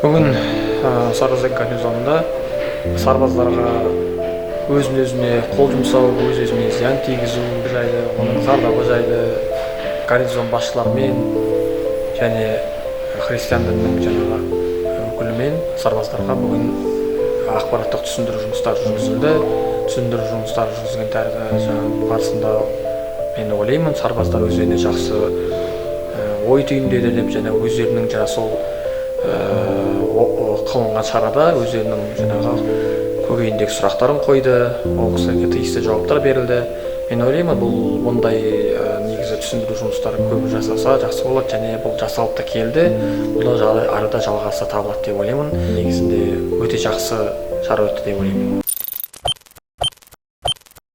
Бүгін Сарыөзен гарнизонында сарбаздарға өзін өзіне қол жұмсау, өз өзіне зиян тигізу жайлы, оның зардабы жайлы гарнизон басшыларымен және христиан дінінің жаңағы өкілімен сарбаздарға бүгін ақпараттық түсіндіру жұмыстары жүргізілді. Түсіндіру жұмыстары жүргізген жаңағы барысында, мен ойлаймын, сарбаздар өздеріне жақсы ой түйіндеді деп және өздерінің жаңа сол қылынған шарада өздерінің жаңағы көкейіндегі сұрақтарын қойды, ол кісілерге тиісті жауаптар берілді. Мен ойлаймын, бұл бұндай негізі түсіндіру жұмыстары көп жасалса, жақсы болады және бұл жасалып та келді. Бұл арада жалғасы табылады деп ойлаймын. Негізінде өте жақсы шара өтті деп ойлаймын.